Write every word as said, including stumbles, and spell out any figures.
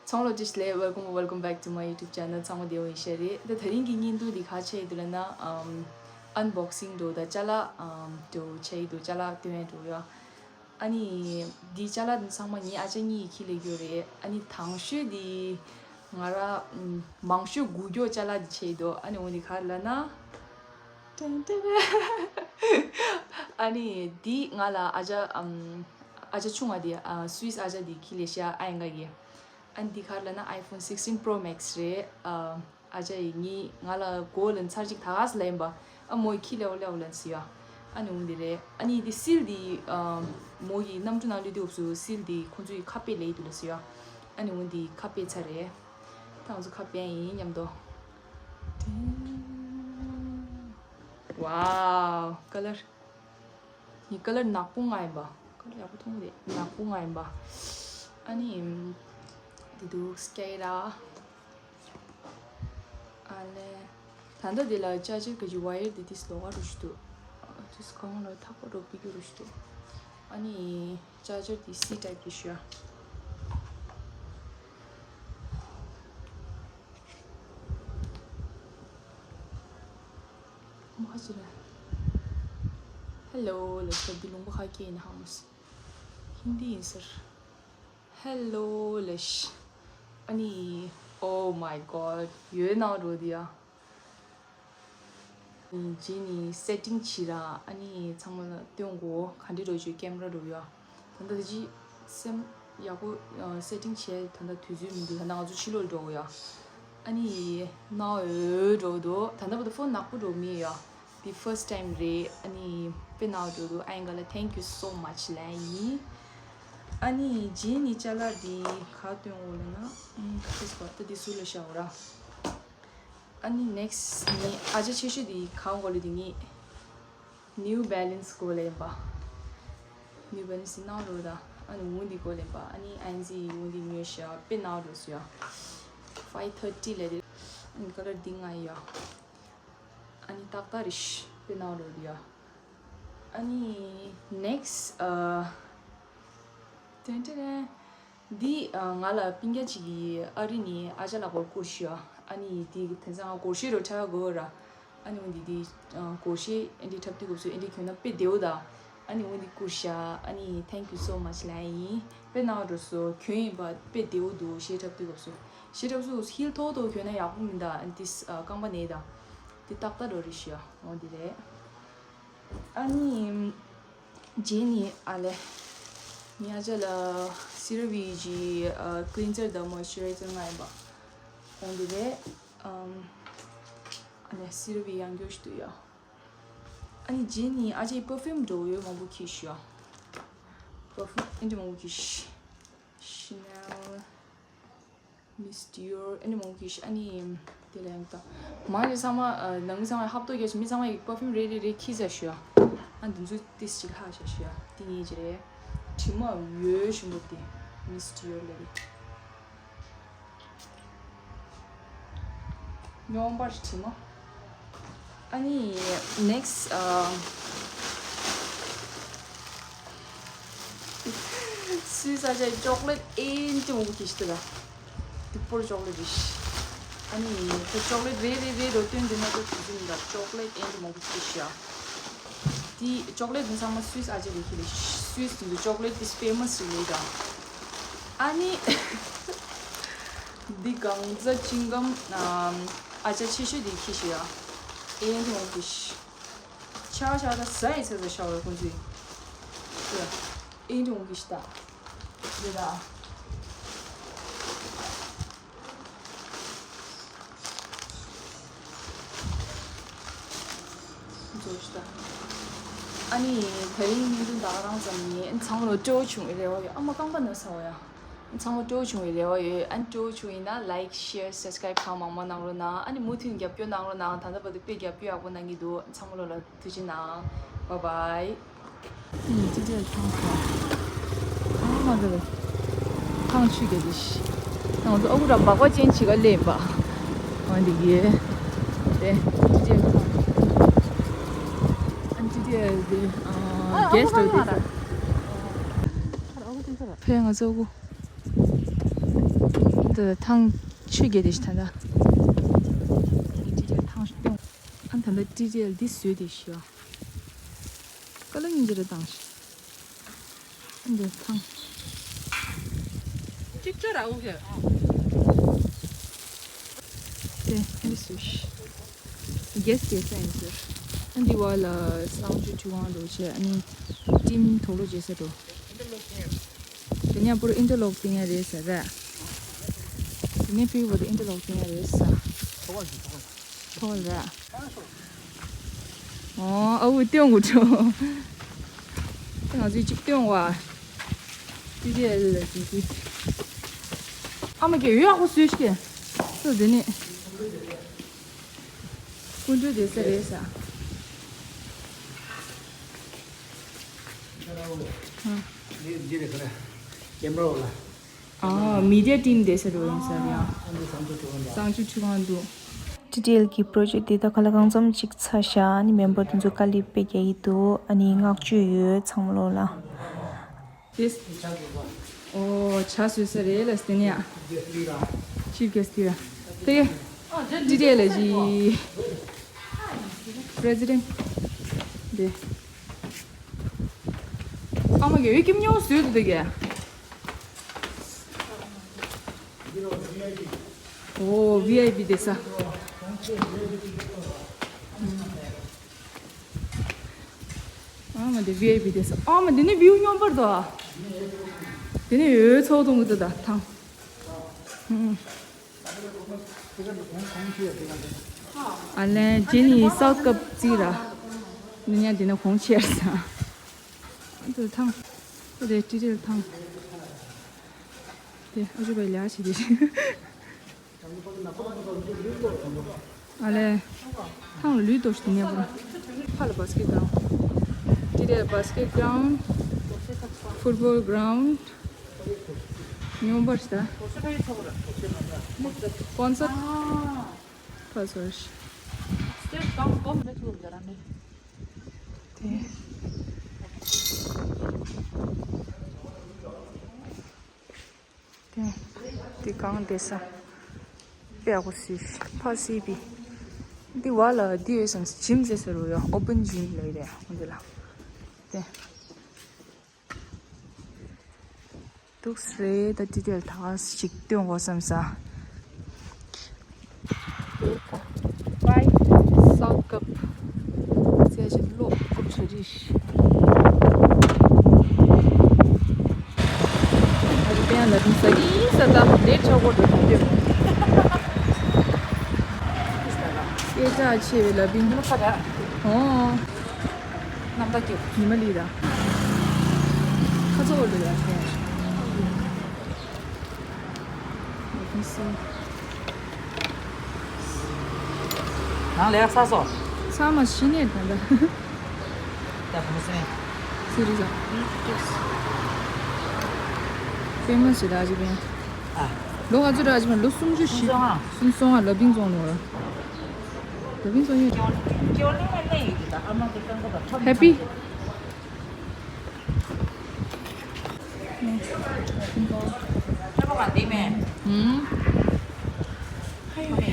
ཚང་མ་ལོ་བཀྲ་ཤིས་བདེ་ལེགས། Welcome, welcome back to my YouTube channel. ཚང་མ་བདེ་པོ་ཡིན་ཤག་རེད། ད་དེ་རིང་གི་བརྙན་ཐུང་འདི་ག་བྱས་ཡོད་ལབ་ན། ཨམ། Unboxing འདྲ་བོ་དང་ཅ་ལག་ཨམ། འདྲ་བོ་བྱས་ཡོད་འདུག་ཅ་ལག་སྟོན་ཡ་འདྲ་བོ་ཡ། ཨ་ནི་འདི་ཅ་ལག་འདི་ཚང་མ་ངའི་ཨ་ཅག་གཉིས་ཀྱིས་འཁྱེར་སླེབས་ཡོད་རེད། ཨ་ནི་དང་ཤོས་འདི་ང་རང་ཨམ། མང་ཤོས་སྒུག་རྒྱུ་ཅ་ལག་འདི་བྱས་ཡོད་འདུག་ཨ་ནི་འོ་འདི་ག་རེ་ལབ་ན། ཏན་ཏན། ཨ་ནི་འདི་ང་ལ་ཨ་ཅག་ཨམ། ཨ་ཅག་ཆུང་བ་འདི་ཨ། སུད་སི་ཨ་ཅག་འདིས་འཁྱེར་སླེབས་ཤག་ཨ་ཡ་ང་གིས། ཨ་ནི་འདི་ག་རེ་ལབ་ན་iPhone sixteen Pro Max རེད། ཨ། ཨ་ཅག་ཡིས་ངས་ང་ལ་དགོས་ལབ་ཚར་གཅིག་ད་ག་ས་ལབ་ཡིན་པ། ཨ་མོ་ཡིས་འཁྱེར་སླེབས་སླེབས་ལབ་ཟེར་ཡ། ཨ་ནི་འོ་འདི་རེད། ཨ་ནི་འདི་སིལ་འདི་ཨ། མོ་ཡིས་གནམ་གྲུ་ནང་བླུགས་དུས་སྐབས་སུ་སིལ་འདི་ཁོང་ཚོ་ཡིས་ཁ་ཕྱེ་སླེབས་འདུག་ལབ་ཟེར་ཡ། ཨ་ནི་འོ་འདི་ཁ་ཕྱེ་ཚར་རེད། ད་ང་ཚོ་ཁ་ཕྱེ་ཡིན་མཉམ་དུ། Wow, color. ངའི་ཀ་ལར་ནག་པོ་ང་ཡིན་པ། ཀ་ལར་ཡག་པོ་མཐོང་གི་རེད། ནག་པོ་ང་ཡིན་པ། ཨ་ནི། འདི་འདུག་སྐེ་ར། ཨ་ལེ། ད་ལྟ་འདི་ལ་ཅར་ཇར་གི་ཝ་ཡར་འདི་ཏིས་ལོགས་ཀ་རུ་ཞིག་འདུག་ཏིས་གང་ལ་ཐག་པ་འགྲོ་པི་ཀི་རུ་ཞིག་འདུག་ཨ་ནི། ཅར་ཇར་འདི་སི་ཊའིབ་གི་ཞུ་ཡ། མ་ཁ་ཅི་རེད། Hello ལབ་ཤག་འདི་ལུང་པ་ཁ་སྐད་ཡིན་ཧ་མ་སི། ཧིན་དི་ཡིན་ཟེར། Hello ལབ་ཤག་ཨ་ནི། Oh my god. ཡོད་ནའོ་འགྲོ་འདི་ཡ། རྗེས་ནི་སེ་ཊིང་བྱེད་ར། ཨ་ནི་ཚང་མ་ལ་སྟོན་གོ་ག་འདྲ་འགྲོ་བྱོས་ཀེམ་ར་འགྲོ་ཡ། ད་ལྟ་ད་ཅི་སེམས་ཡག་པོ་སེ་ཊིང་བྱས། ད་ལྟ་དུས་ཚོད་མི་འདུག་ད་ལྟ་ང་ཚོ་ཕྱི་ལོགས་འགྲོ་ཡ། ཨ་ནི་ནའོ་འོད་འགྲོ་འདུག་ད་ལྟ་བར་དུ་ཕོན་ནག་པོ་འགྲོ་མེད་ཡ། འདི་first time རེད། ཨ་ནི་དཔེ་ནའོ་འགྲོ་འདུག་ཨ་ཡ་ང་ལ་thank you so much ལབ་ཡིན། ཨ་ནི་རྗེས་ནི་ཅ་ལག་འདི་ག་སྟོན་འོ་ལབ་ན། ཨུམ། ཁ་ཤས་པ་ད་འདི་ཟུར་ལ་བཞག་འོ་ར། ཨ་ནི་next ནི་ཨ་ཅག་ཆེ་ཤོས་འདི་ག་འོ་ལབ་འདི་ངས་New Balance དགོས་ལབ་ཡིན་པ། New Balance ནའོ་འགྲོ་ད། ཨ་ནི་འོ་འདི་དགོས་ལབ་ཡིན་པ། ཨ་ནི་ཨན་ཛི་འོ་འདི་ཉོས་ཤག་དཔེ་ནའོ་འགྲོ་སོང་ཡ། Five thirty ལབ་དེ། ཨ་ནི་ཀ་ལར་འདི་ང་ཡ། ཨ་ནི་ཏག་ཏག་རེད་ཤག་དཔེ་ནའོ་འགྲོ་འདི་ཡ། ཨ་ནི་next ཨ། ཏན་ཏན། འདི་ཨ། ང་ལ་སྤུན་ཀྱག་ཅིག་གིས་ཨ་རི་ནས་ཨ་ཅག་ལ་སྒོར་བསྐུར་ཤག་ཨ་ནི་འདི་དེང་སང་སྒོར་གཞས་རུ་འཁྲབ་ཡ་དགོས་ར། ཨ་ནི་འོ་འདི་འདི་ཨ། སྒོར་གཞས་ཨེ་འདྲ་འཁྲབ་དུས་སྐབས་སུ་ཨེ་འདྲ་གྱོན་ན་དཔེ་བདེ་པོ་ད། ཨ་ནི་འོ་འདི་བསྐུར་ཤག་ཨ་ནི་thank you so much ལབ་ཡིན། དཔེ་ནའོ་འགྲོ་སོང་། གྱོན་ཡིན་པ་དཔེ་བདེ་པོ་འདུག་གཞས་འཁྲབ་དུས་སྐབས་སུ། གཞས་འཁྲབ་དུས་སྐབས་སུ་ཧིལ་མཐོ་མཐོ་གྱོན་ན་ཡག་པོ་མིན་ད། ཨ་ནི་ཏིས་ཨ། རྐང་པ་ན་ད། འདི་ཏག་ཏག་འགྲོ་རེད་ཤག་འོ་འདི་རེད། ཨ་ནི། རྗེས་ནི་ཨ་ལེ། ངའི་ཨ་ཅག་ལ་སི་ར་བི་གི་ཨ། cleanser དང་moisturizer ང་ཡིན་པ། འོ་འདི་རེད། ཨམ། ཨ་ལེ་སི་ར་བི་ཡང་སྐྱར་ཞིག་འདུག་ཡ། ཨ་ནི་རྗེས་ནི་ཨ་ཅག་པར་ཕིའུམ་འགྲོ་ཡོད་མང་པོ་འཁྱེར་ཤག་པར་ཕིའུམ་ཨེ་འདྲ་མང་པོ་འཁྱེར་ཤག Chanel Miss Dior ཨ་ནི་མང་པོ་ཞིག་ཨ་ནི་དེ་ལ་ཡང་ད། མ་ནི་ཚང་མ་ཨ། ནང་མི་ཚང་མ་ཧབ་ཏོ་རྒྱག་ཤག་མི་ཚང་མ་ཡི་པར་ཕིའུམ་རེ་རེ་རེ་འཁྱེར་ཚར་ཤག་ཨ་འདི་ཚོ་ཏིས་ཅིག་ལྷག་བཞག་ཤག་དེ་ངའི་ཅི་རེད། དྲི་མ་ཡོད་ཞིམ་པོ་དེ། Miss Dior ལ་རེད། སྙོམས་པར་དྲི་མ། ཨ་ནི་next ཨ། སུད་སི་ཨ་ཅག་ཅོག་ལེཊ་ཨེ་འདྲ་མང་པོ་འཁྱེར་ཤག་ད། སྡུག་པོ་ཅོག་ལེཊ་རེད་ཤག་ཨ་ནི་ད་ཅོག་ལེཊ་རེ་རེ་རེ་རུ་སྟོན་འདི་ན་ད་དུས་ཚོད་མི་འདུག་ཅོག་ལེཊ་ཨེ་འདྲ་མང་པོ་འཁྱེར་ཤག་དེ་ཅོག་ལེཊ་འདི་ཚང་མ་སུད་སི་ཨ་ཅག་གིས་འཁྱེར་རེད། སུད་སི་འདི་ཅོག་ལེཊ་འདི་ཕེ་མ་སི་རེད་ད། ཨ་ནི། འདི་གང་ཚ་ཅིང་གམ་ཨ་ཅག་ཆེ་ཤོས་འདི་འཁྱེར་ཤག་ཡ། ཨེ་འདྲ་མང་པོ་འཁྱེར་ཤག་ཆ་ཆ་ད་ཟ་ཡི་ཚ་ཚ་ཤ་བའི་ཁོང་ཚོས། ཨེ་འདྲ་མང་པོ་འཁྱེར་ཤག་ད། འདི་ད། ཨ་ནི་དེ་རིང་བརྙན་ཐུང་ད་ག་རང་ཙམ་ཡིན། ཚང་མ་ལ་སྤྲོ་བོ་བྱུང་བའི་རེ་བ་ཡོད། ཨ་མ་རྐང་པ་ན་ཚ་བ་ཡ། ཚང་མ་སྤྲོ་བོ་བྱུང་བའི་རེ་བ་ཡོད། ཨ་ནི་སྤྲོ་བོ་བྱུང་ཡིན་ན་like, share, subscribe གང་མང་མང་གནང་རོགས་གནང་། ཨ་ནི་མུ་མཐུད་རྒྱབ་སྐྱོར་གནང་རོགས་གནང་། ད་ལྟ་བར་དུ་དཔེ་རྒྱབ་སྐྱོར་ཡག་པོ་གནང་གི་འདུག་ཚང་མ་ལོ་ལ་ཐུགས་རྗེ་གནང་། Bye bye. ཨུམ། ཅི་ཅི་ཐང་ཁ། ཨ་མ་གི་ཐང་ཆུ་གི་ལིཤ། ང་ཚོ་ཨ་ཁུ་ར་སྦག་སྦག་ཅན་ཅིག་ག་ལེན་པ། འོན་ཏེ་གི། དེ་ཅི་ཅི་ཐང་། ཨ་ཅི་ཅི་དེ་ཨ་གེ་སི་ཊི་དེ། ཕེ་ང་ཚོ་ཨ་ཁུ། ཐང་ཆུ་རྒྱས་དེ་ཞིག་ད་ལྟ། ཨ་ད་ལྟ་ཏི་ཏི་ཨེལ་འདི་བཟོས་དེ་ཤི་ཡ། ཀ་ལ་ཉིན་ཅི་རེ་བཏང་ཤི། འདི་ཐང་། གཅིག་ཅར་ར་འུ་གེ། དེ་འདི་བཟོས་ཤི། རྒྱས་རྒྱས་ས་ཡིན་ཟེར། ཨ་འདི་བ་ལ་གསང་སྤྱོད་ཁྲི་དབང་འགྲོ་ཆེ་ཨ་ནི། ཊིམ་དོག་ལོ་རྒྱས་ས་འགྲོ། དེ་ནས་པུར་ཨིན་ཏར་ལོག་བཏིང་ཡ་རེད་ཟེར་ར། དེ་ནས་པུར་བོ་དེ་ཨིན་ཏར་ལོག་བཏིང་ཡ་རེད་ཟེར། ཐོག་ལ་ར། ཨོ་ཨ་བུ་ཏེ་ཡོང་གོ་ཆོ། ང་ཚོའི་གཅིག་ཏེ་ཡོང་བ། ཏི་ཏི་ཨེལ་ལ་ཅིག་ཅིག་ཨ་མ་གེ་ཡོད་ཨ་ཁོ་སུས་ཤི་གེ། སུ་དེ་ནས། ཀུན་སྤྱོད་བདེ་ས་རེད་ས། ཨ། འདི་འདི་རེད་ཁ་ར། ཀེམ་ར་འོ་ལ། ཨ། མི་ཌི་ཡ་ཊིམ་བདེ་ས་རུ་ཡོང་ས་རེད་ཨ། ཨ་འདི་གསང་སྤྱོད་ཁྲི་དབང་འདུག་གསང་སྤྱོད་ཁྲི་དབང་འདུག་ཏི་ཏི་ཨེལ་གྱི་པྲོ་ཇེག་འདི་དག་ག་ལ་གང་འཚམ་ཅིག་ཚར་ཤག་ཨ་ནི་མེམ་བར་དེ་ཚོ་དཀའ་ལས་དཔེ་རྒྱག་གི་འདུག་ཨ་ནི་བསྔགས་བརྗོད་ཡོད་ཚང་མ་ལོ་ལ། This. ཨོ་ཇ་བཟོས་ས་རེད་ལ་སྟེ་ནི་ཡ། ཅིབ་གེ་སྟེ་ཡ། དེ་གེ། ཏི་ཏི་ཨེལ་ལ་ཇི། པྲེ་སི་ཌེན་ཊི། དེ། ཨ་མ་གེ་ཡོད་ཀྱིམ་ཉོ་བཟོས་འདུག་དེ་གེ། ཨོ་ཝི་ཨའི་པི་བདེ་ས། ཨ་མ་དེ་ཝི་ཨའི་པི་བདེ་ས། ཨ་མ་དེ་ནི་བིའུ་སྙོམས་པར་དོ། དེ་ནི་འོད་ཚོགས་གཏོང་གི་འདུག་ད་ཐང་། ཨ་ལན་ཇེ་ནི་སའུ་ཐི་ཀབ་རྩིས་ར། ནི་ཉ་དེ་ནི་གོང་ཆེར་ས། ཨ་དེ་ཐང་། ཨ་དེ་ཏི་ཏི་ཨེལ་ཐང་། དེ་ཨ་ཅོ་བའི་ལ་ཞིག་དེ་ཞིག་ཨ་ལས། ཐང་ལུས་དོ་ཞིག་ཉེ་པོ། ཕ་ལ་བ་སི་ཀེ་ཊི་གྷ་རའུན་ཌི། དེ་རེད་བ་སི་ཀེ་ཊི་གྷ་རའུན་ཌི། ཕུཊ་བོལ་གྷ་རའུན་ཌི། ཉོན་པར་ཤ། ཀོན་སར་ཊི། ཕ་སོར་ཤ། དེ། དེ་དེ་གང་བསྡད་ས། དཔེ་ཡག་པོ་སུས་ཕ་སི་པི། འདི་བ་ལ་འདི་ཡོད་སམ་ཇིམ་ཟེར་ས་རུ་ཡོད། ཨོ་པན་ཇིམ་ལ་ཡོད་རེད་འོ་འདི་ལ། དེ། འདུག་སེ་རེད་ད། ཏི་ཏི་ཨེལ་ཐང་ཞིག་སྟོན་དགོས་བསམ་ས། སའུ་ཐི་ཀབ། ཚེ་ཞིག་ལོ་ཀུབ་ཆ་རིས། ཨ་རི་པན་ལ་དུང་ས་གི་ས་ད་ལེ་ཆ་གོ་འགྲོ་ཐུབ་ཀྱི་མེད། སྐད་གྲགས་ཆེ་བའི་ལ་པིན། ཨོ། རྣམ་ཐར་སྐྱིད་པོ། ཉི་མ་ལི་ར། ཁ་ཚོ་བོ་ལི་ར་ཁེ། ནང་ལས་ས་སོ། ཚང་མ་ཤི་ནས་ད་ལྟ། ད་ཁོང་སེང་། སི་རི་ཟ། ཕེ་མ་སི་ར་ཇི་བན། ཨ། ལོ་ག་ཚོད་ར་ཇི་བན་ལོ་སུམ་ཅུ་ཞིག་སུམ་སོང་ཨ། སུམ་སོང་ཨ་ལ་པིན་ཙོང་ནོ་ར། ལ་པིན་ཙོང་ཡོད། ཧེ་པི། ཨུམ།